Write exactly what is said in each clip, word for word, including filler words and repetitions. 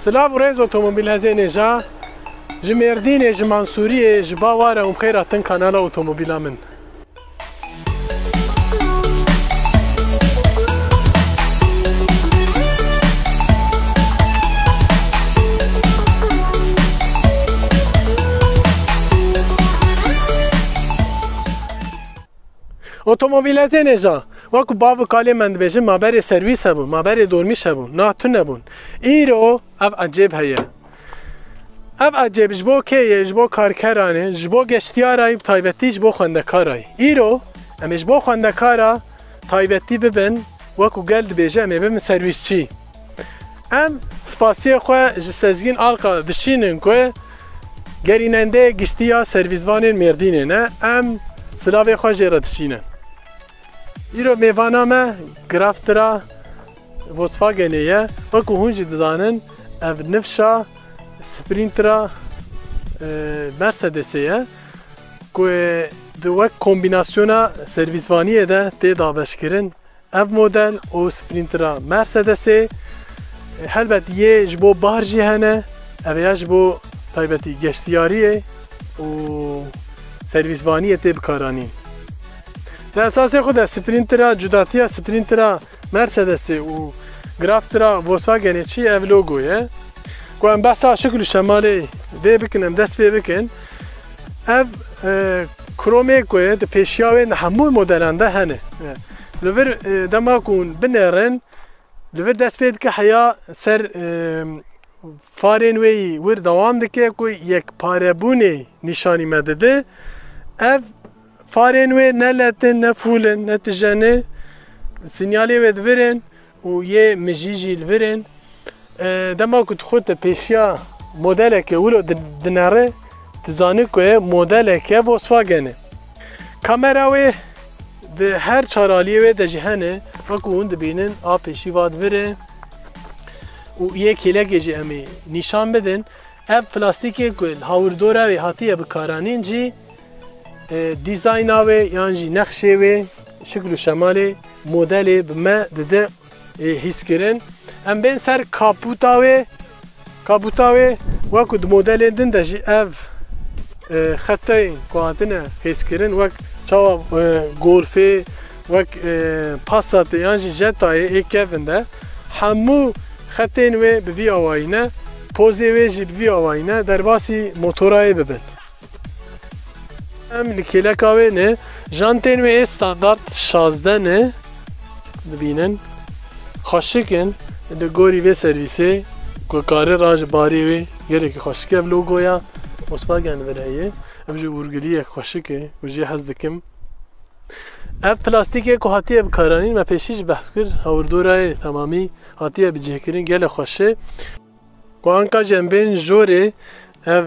Silav û rêz otomobîlhezên hêja, ji Mêrdînê, ji Mansûriyê, ji Bawara û xêr hatin kanala otomobîla min. Otomobîlhezên hêja, wekû bav û kalê me dibêjin, ma berê servîs hebûn, ma berê dormîş hebûn, niha tune bûn. Îro ev ecêb heye. Ev ecêb ji bo kê ye? Ji bo karkeran e, ji bo geştiyara yî, bi taybetî ji bo xwendekara yî. Îro em ê ji bo xwendekara taybetî bibin, wekû gel dibêje, em ê bibin servîsçî. Em spasiyê xwe ji Sezgîn Alka dişînin ku gerînendeyê giştî ya servîsvanên Mêrdînê ne. Em silavê xwe jê re dişînin. Îro mêvana me graftira Volkswagenê ye. Wekû hûn jî dizanin, ev nifşa Sprintera, e, Mercedesê ye ku di wek kombînasyona servîsvaniyê de tê dabeşkirin. Ev model û Sprintera Mercedesê, helbet yê ji bo bar jî hene, ev ya ji bo taybetî geştiyariyê û servîsvaniyê tê bikaranîn. Di esasê xwe de Sprintera, cudatiya Sprintera Mercedesê û graftira Volkswagenê çi ye? Ev logo ye. Ku em behsa şikil û şemalê vê bikin, em dest pê bikin. Ev, e, kromê ku ye, di pêşiya wê di hemû modelan de hene. E, li vir, e, dema ku hûn binêrin, li vir dest pê dike heya ser, e, farên wê yî wir dewam dike ku yekparebûnê nîşanî me dide. Ev farên wê ne let in, ne fûl in, ne tije ne, sinyalê wê di vir in û yê mijî jî li vir in. E, dema ku tu xwe te pêşiya modeleke wilo di-, dinere, tu zanî ku modeleke Volkswagen e. Kamera wê di her çar aliyê wê de jî hene, wekû hûn dibînin, a pêşî va di vir e û yê kêlekê jî em ê nîşan bidin. Ev plastîkê ku li hawirdora wê hatiye bikaranîn jî, e, dîzayna wê yan jî nexşê wê, şikil û şemalê modelê bi me dide, e, hîskirin. Em bên ser kaputa wê. Kaputa wê wekû di modelên din de jî ev, e, xeteyên ku hatine hêzkirin, wek çawa, e, Golfê, wek, e, Passatê yan jî Jettayê ê kevin de hemû xetên wê bi vî awayî ne, pozê wê jî bi vî awayî ne, derbasî motora yê bibin. Em li kêleka wê ne, jantên wê ê standart şazdeh ne, dibînin. Xweşik in, li gorî vê servîsê ku kare raje barê wê gelekî xweşik e. Ev logoya Volkswagen vir heye. Ev jî hûrgiliyek xweşik e û jê hez dikim. Ev plastîkê ku hatiye bikaranîn, me pêşî jî behs kir, hawirdorayê temamî hatiye bicihkirin, gelek xweş e. Ku anka jî em bên jorê, ev,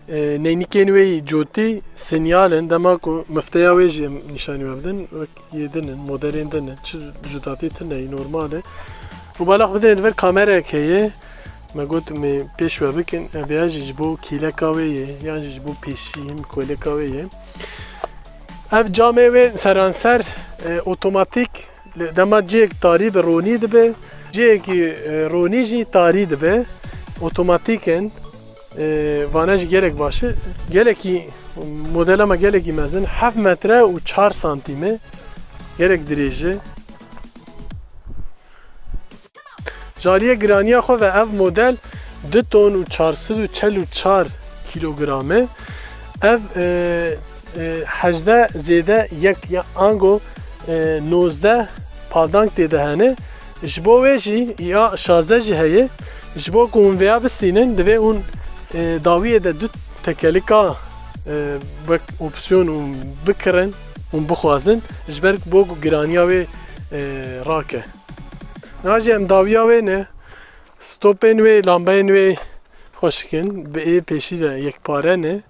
e, neynikên wê yî cotî sinyal in, dema ku mifteya wê jî em nîşanî we bidin, wek yê din in, modelên din in, çi cudatî tune yî, normal e. Û balax bidin li vir kamerayek heye, me got em ê pêş we bikin, ev ya jî ji bo kêleka wê ye, yan jî ji bo pêşî him koleka wê ye. Ev camê wê seranser, e, otomatik, li dema cihek tarî bi ronî dibe, cihekî, e, ronî jî tarî dibe. Otomatik in. E, vane jî gelek baş e. Gelekî, modela me gelekî mezin, heft metre û çar santîm e. Gelek dirêj e. Ji aliyê giraniya xwe ve ev model du ton û çar sed û çel û çar kîlogram e. Ev, e, e, hejdeh zêde yek ya ango, e, nozdeh paldank tê de hene. Ji bo wê jî ya şazdeh jî heye. Ji bo ku hûn vêya bistînin, divê hûn, e, dawiyê de du tekelika, e, wek opsiyon hûn bikirin, hûn bixwazin, ji ber bo ku giraniya wê, e, rake. Niha jî em dawiya wê ne, stopên wê, lambeyên wê xweşik in, bi ê pêşî de yekpare ne,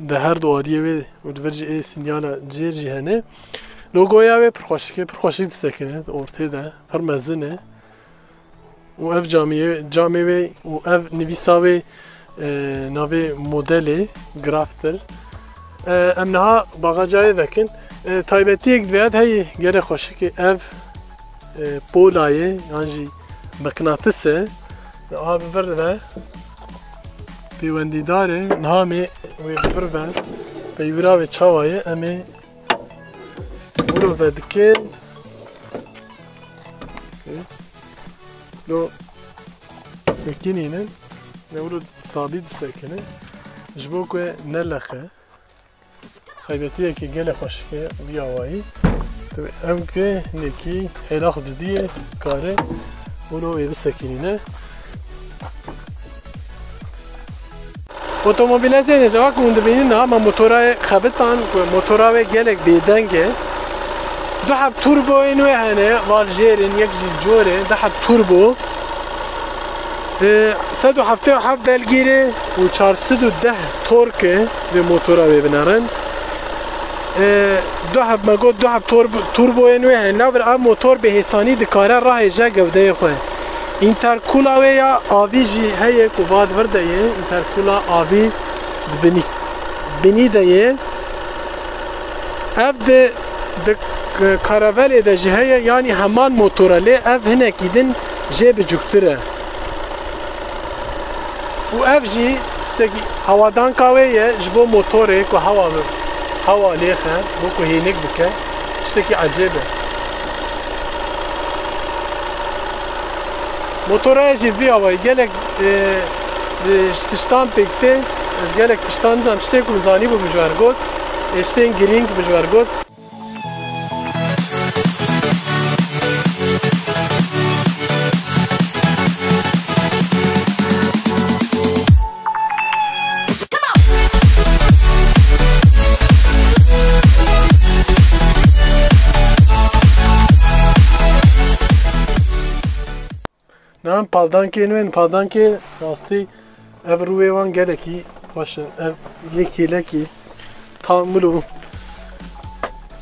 di her du aliyê wê û di vir jî ê sinyala cêr jî hene. Logoya wê pir xweşik e, pir xweşik disekine di ortê de, pir mezin e. Û ev camiyê, camê wê û ev nivîsa wê, e, navê modelê Graftir. E, em niha bagajayê vekin. E, taybetiyek divêt heyî gelek xweşik e. Ev, e, pola ye, yan jî miqnatis e. Aha bi vir ve pêwendîdar e. Niha em ê wê bi vir ve peywira wê çawa ye, em ê wilo vedikin. Lo sekinînin. Ne wilo sabî disekine. Ji bo ku nelexe. Xeybetiyekî gelek xweşik e vî awayî. Tu em ke hinekî hêla xwe didiyê, kare wilo wê bisekînîne. Otomobîlezê nêzewak hûn dibînin niha me motora wê xebitan ku motora wê gelek bêdeng e. Du heb turboyên wê hene, val jêr in, yek jî cor e, du heb turbo. E, sed û heftê û heft belgîrê û çar sed û deh torke vê motora wê binerin. E, du heb me got, du heb tor-, turboyên wê hene. Navir ev motor bi hêsanî dikare rahêje gewdeyê xwe. Interkula wê ya avî jî heye ku va di vir de ye. Interkula avî di binî, binî de ye. Ev di, di karavelê de jî heye, yanî heman motor e, lê ev hinekî din jê bicûktir e. Û ev jî tiştekî hewadanka wê ye ji bo motorê ku hewa, hewa lêxe, bo ku hênik bike. Tiştekî ecêb e. Motora jî vî awayî gelek, e, e, ji tiştan pêk tê. Ez gelek tiştan nizam, tiştê ku min zanîbû min ji we re got. Ê tiştên girîng min ji we re got. Niha em paldankên wê, paldankê rastî ev rûyê wan gelekî xweş in. Ev yekî lekî tam wilo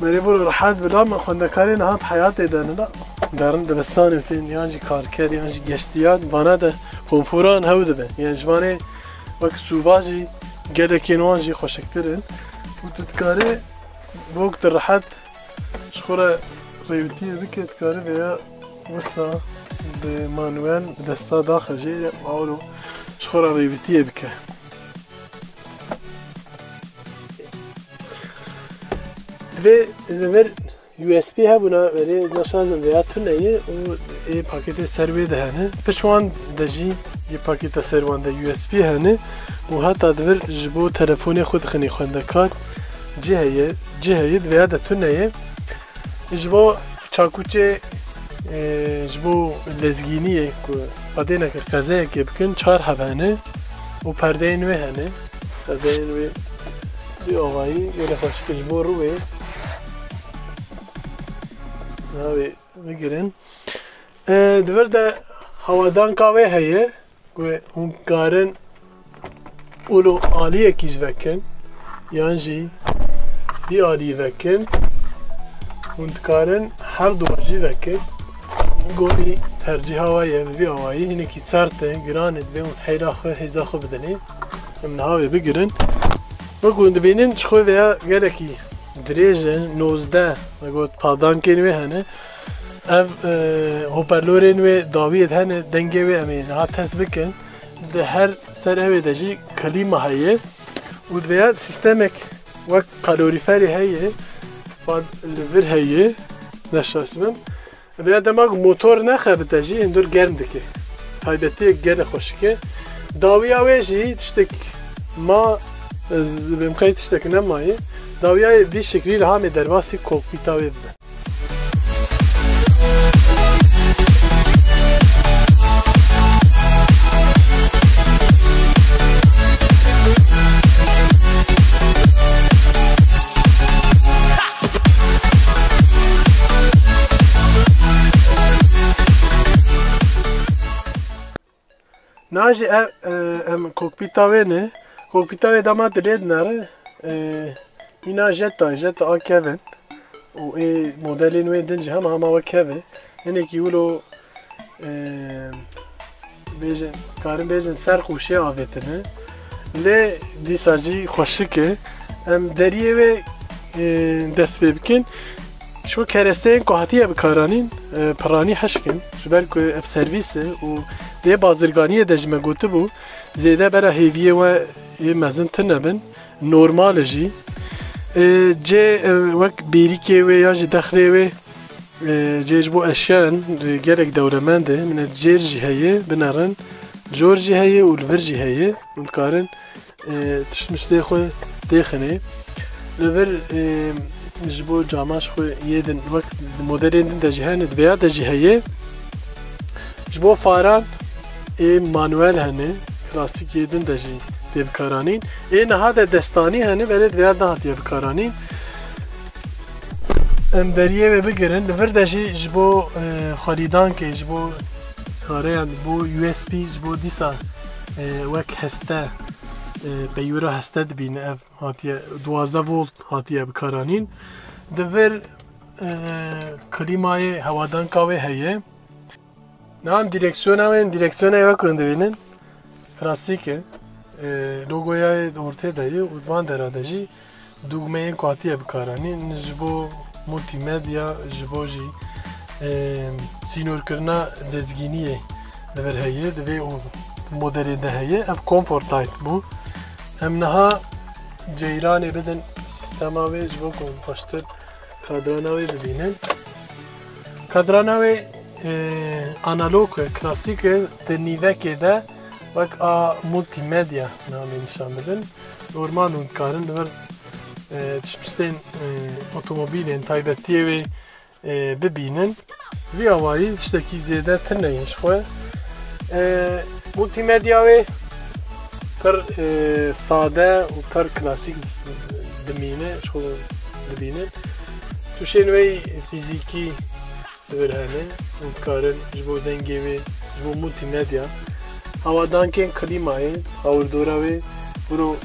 merê bo rehet bila me xwendekarê niha di heyatê de ne. Derin dibistanê tên yan jî karker yan jî geştiyar vana de konforan hew dibe. Yan ji vanê wek sûva jî gelekên wan jî xweşiktir in. Û tu dikarê bok tu rehet ji xwe re rêwitiyê bike, dikarî vêya wisa bi manuel bi desta daxe jê re awro ji xwe re rêwitiyê bike. Divê li vir U S B hebûna, berê naşazim vêya tune ye û ê pakêtê ser wê de hene. Piş wan de jî yê pakêta ser wan de U S B hene û heta divir ji bo telefonê xwe dixinî xwendekar cih heye, cih heye, di vêya de tune ye. Ji bo çakûçê, e, ji bo lezgîniyê ku xwedêneke qezeyekê bikin, çar heb hene û perdeyên wê hene. Perdeyên wê bi avayî gelek xweşik e ji bo rûyê. Navê bigirin. E, di vir de hewadanka wê heye. Ku hûn dikarin ûlo aliyekî ji vekin, yan jî vî alî vekin, hûn dikarin her du jî vekin. Gorî tercîha we ye, bi vî awayî hinekî sert e, giran e, divê hûn heyra xwe, hêza xwe bidinê. Em niha wê bigirin. Wek hûn dibînin, ji xwe vêya gelekî dirêj e, nozdeh, me got, padankên wê hene. Ev, e, hoparlorên wê dawiyê de hene, dengê wê em ê niha test bikin. Di her ser ew ê de jî klîma heye û di vêya sîstemek wek kalorîferê heye, van li vir heye, ne şaş dibim. Vêya dema ku motor nexebite jî hundir germ dike. Taybetiyek gelek xweşik e. Dawiya wê jî tiştek ma, ez dibêm qey tiştek nemaye. Dawiya vî şeklî li hamê derbasî kokpîta wê bibe. Na jî ev, e, em kokpîta wê ne. Kokpîta wê dema dilê dinere, e, mîna Jetta, Jetta A kevin. Û ê modelên wê din jî hema hema wek hev e. Hinekî wilo, e, bêjin, karin bêjin ser qûşê avêtine. Lê dîsa jî xweşik e. Em deriyê wê, e, dest pê bikin. Şu keresteyên ku hatiye bikaranîn, e, piranî hişk in, ji ber ku ev servîs e û dê bazirganiyê de ji me gotibû, zêde bera hêviyê we yê mezin tune bin, normal e jî. E, cê, e, wek bêrîkê wê yan jî dexrê wê, e, cê ji bo eşyan, e, gelek dewremend e, min cêr jî heye, binerin, jor jî heye û li vir jî heye, hûn dikarin e, tiştmiştê xwe têxinê. Li vir, e, ji bo cama ji xwe yê din, wek modelên din de jî hene, di vêya de jî heye. Ji bo faran ê manuel hene, klasîk yê din de jî tê bikaranîn. Ê niha de destanî hene, belê di vêya de hatiye bikaranîn. Em deriyê wê bigirin. Li vir de jî ji bo, e, xwelîdankê, ji bo kareyan, bo U S B, ji bo dîsa, e, wek heste, e, peywira heste dibîne ev hatiye, duwazdeh volt hatiye bikaranîn. Di vir, e, klîmayê hewadanka wê heye. Niha em direksiyona wê, direksiyona wê ku hûn dibînin, klasîk e. E, logoya wê di ortê de ye û di van dera de jî dûgmeyên ku hatiye bikaranîn ji bo multîmedya, ji bo jî, e, sînorkirina lezgîniyê li vir heye, di vê û modelê de heye. Ev Comfort Type bû. Em niha ceyranê bidin sîstema wê ji bo ku em xweştir kadrana wê bibînin. Kadrana wê, e, analog e, klasîk e, di nîvekê de wek a multîmedya namê nîşan bidin. Normal hûn dikarin li vir, e, tiştên, e, otomobîlên taybetiyê wê, e, bibînin. Vî awayî tiştekî zêde tune ye ji xwe. E, multîmedya wê pir, e, sade û pir klasîk dimîne, ji xwe dibînin. Tûşên wê fîzîkî li vir hene û dikarin ji bo dengê wê, ji bo multîmedya, hewadankên klîmayê, hawirdora wê, biro,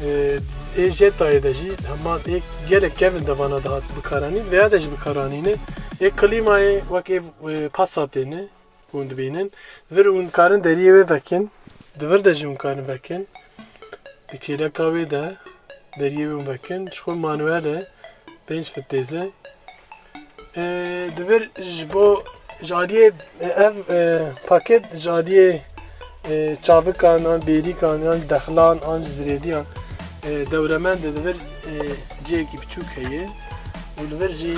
e, ê Jettayê de jî hema ê gelek kevin de vana dihat bikaranîn, vêya de jî bikaranîne. Ê klîmayê wek ê, e, Passatê ne, hûn dibînin. Vir hûn dikarin deriyê wê vekin, di vir de jî hûn dikarin vekin. Di kêleka wê de deriyê wê vekin. Ji xwe manuel e, pênc fit têz e. E, di vir ji bo, ji aliyê, e, ev, e, paket ji aliyê, e, çavikan, an bêrîkan, an dexlan, an ji zirêdiyan, e, dewremend e. Di vir, e, cihekî biçûk heye û li vir jî,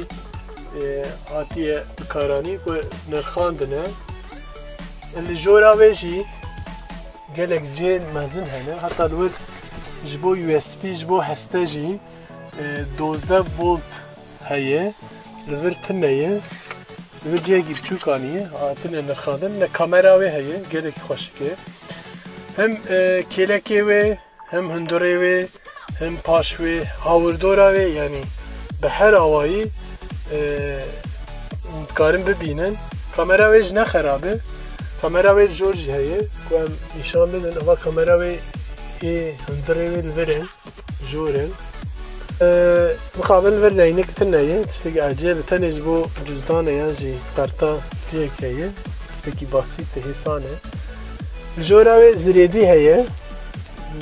e, hatiye bikaranî ku nirxandine. Li jora wê jî gelek cihên mezin hene. Heta li wir ji bo U S B, ji bo heste jî, e, dozdeh volt heye. Li vir tune ye. Li vir cihekî biçûk aniye. Hatine nirxandin. Ne kamera wê heye. Gelekî xweşik e. Hem, e, kêlekê wê, hem hundirê wê, hem paş wê, hawirdora wê, yanî bi her awayî, e, dikarin bibînin. Kamera wê jî ne xerab e. Kamera wê jor jî heye. Ku em nîşan bidin, eva kamera wê ê hundirê wê li vir in. Jor in. E, mixabin li vir reynik tune ye. Tiştekî ecêb e. Tenê ji bo cuzdan e yan jî karta tiyek heye. Tiştekî basît e, hêsan e. Li jora wê zirêdî heye.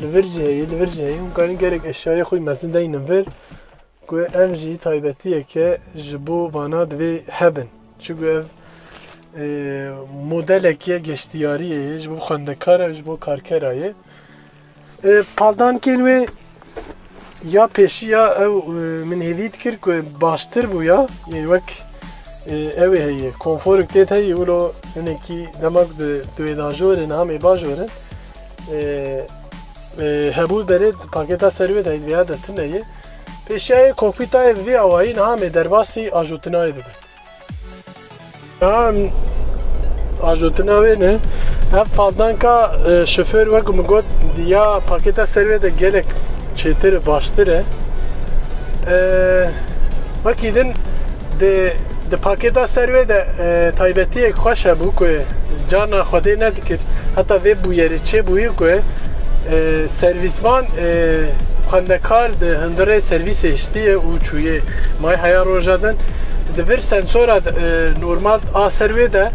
Li vir jî heye, li vir jî heye. Hûn karin gelek eşyayê xwe mezin deynin vir. Ku ev jî taybetiyeke ji bo vana divê hebin. Çiku ev, e, modelek ye geştiyariyê ye, ji bo xwendekara, ji bo karkera ye. E, paldankên wê ya pêşî ya ew, e, min hêvî dikir ku baştir bû ya, yên wek, e, ew ê heye, konforek tê de heye, wilo hinekî dema ku di, di wê de jor in, niha mê bajor in. E, e, hebû berê paketa ser wê de heye, vêya de tune ye. Pêşiya yê kokpîta yê bi vî awayî niha mê derbasî ajotina yê bibe. Niha em ajotina wê ne. Ev paldanka, e, şoför wek min got, ya paketa ser wê de gelek çêtir e, baştir e. E, wekî din di, di paketa ser wê de, e, taybetiyek xweş hebû ku carna Xwedê nedikir. Heta vê bûyerê çêbûyî ku, e, servîsvan, e, xwendekar di hundirê servîsê hiştiye û çûye may heya roja din. Di vir sensora, e, normal a ser wê de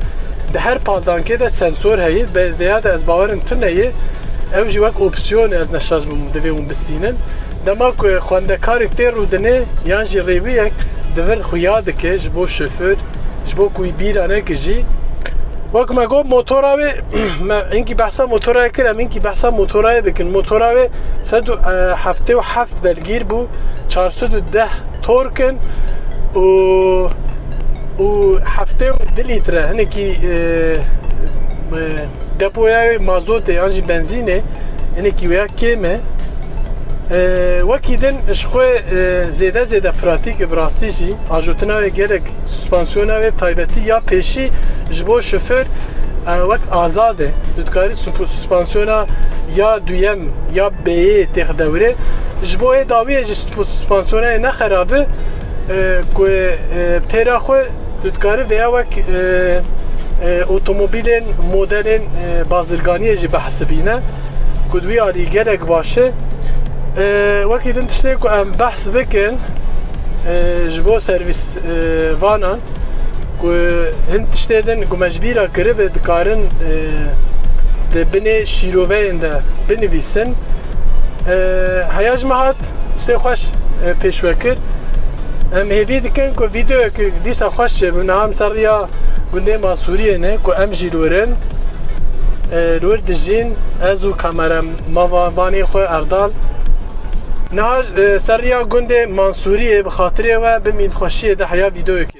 di her paldankê de sensor heye. Be-, vêya de ez bawerim tune ye. Ew jî wek opsiyon e, ez neşaş bim divê hûn bistînin. Dema ku xwendekarek tê rûdinê yan jî rêwiyek, Di vir xuya dike ji bo şoför, ji bo ku wî bîra neke jî. Wek me got, motora wê, me hinkî behsa motora kir, em hinkî behsa motora bikin. Motora wê sed û heftê û heft belgîr bû, çar sed û deh tork in û, û heftê û du lître, hinekî, e, e, depoya wê mazotê yan jî benzînê, hinekî wêya kêm e. E, wekî din ji xwe, e, zêde zêde pratîk e, bi rastî jî ajotina wê gelek, suspansiyona wê taybetî ya pêşî ji bo şoför, e, wek azad e. Tu dikarî susp-, suspansiyona ya duyem ya B'yê têxdewrê. Ji bo yê dawiyê jî susp-, suspansiyona yê ne xerab e, e, ku, e, têra xwe tu dikarî vêya wek, e, e, otomobilên modelên, e, bazirganiyê jî bihesibîne, ku di wî alî gelek baş e. E, wekî din tiştê ku em behs bikin, e, ji bo servîs, e, vanan, ku hin tiştê din ku me ji bîra kiribe dikarin, e, di binê şîroveyên de binivîsin. E, heya ji me hat tiştê xweş, e, pêşwe kir. Em hêvî dikin ku vîdeoyek dîsa xweş çêbin. Niha em ser riya gundê Mansûriyê ne ku em jî li wir in. E, li wir dijîn, ez û kameramanê xwe Erdal. Niha, e, ser riya gundê Mansûriyê bi xatirê we, bi mînxweşiyê de heya vîdeoyek